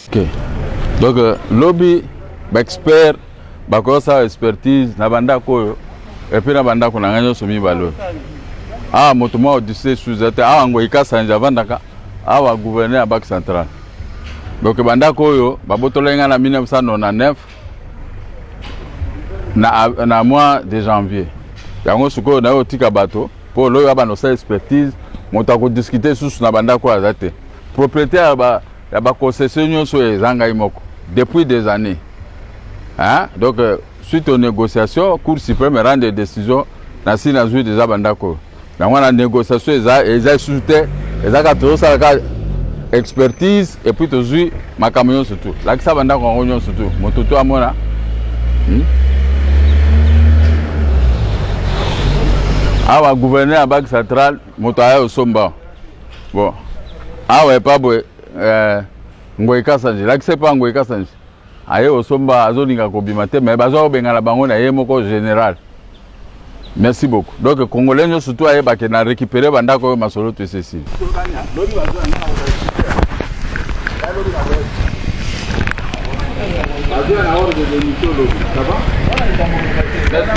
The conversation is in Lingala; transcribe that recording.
Ok. Donc euh, lobi ba expert bakosala expertise na bandako oyo epuis na bandako na ngai nyonso mibale oyo awa moto moko odisite suza te awa ngoi kasanja avandaka awa gouverneur ya banque centrale donc bandako oyo babotolaki ngai na 1999 na, na mois de janvier yango sikoyo naye otika bato mpo loyo abanda kosala expertise moto akodiskute susu na bandako oyo aza te propriétaire ba, ya baconcession nyonso oyo eza ngai moko depuis des années hein? Donc euh, suite aux négociations, cour suprême rendre décision, nasi nazwi deja bandako oyo. Yango wana négociation eza eza lisusu te, eza kaka tozosala kaka expertise et puis tozwi makambo nyonso tu. Lakisa bandako yango nyonso tu, moto tu amona hmm? Awa gouverneur ya banque centrale moto aya osomba bon awa epa boye eh, Ngoyi Kasanji, lakisa epa Ngoyi Kasanji aye osomba azolinga kobima te mais baza kobengana bango na ye moko général. Merci beaucoup. Donc congolais nyonso tu ayebake na récupérer bandako oyo masolo tu esesili. Bazoya na ordre de mission lobi. Ça va?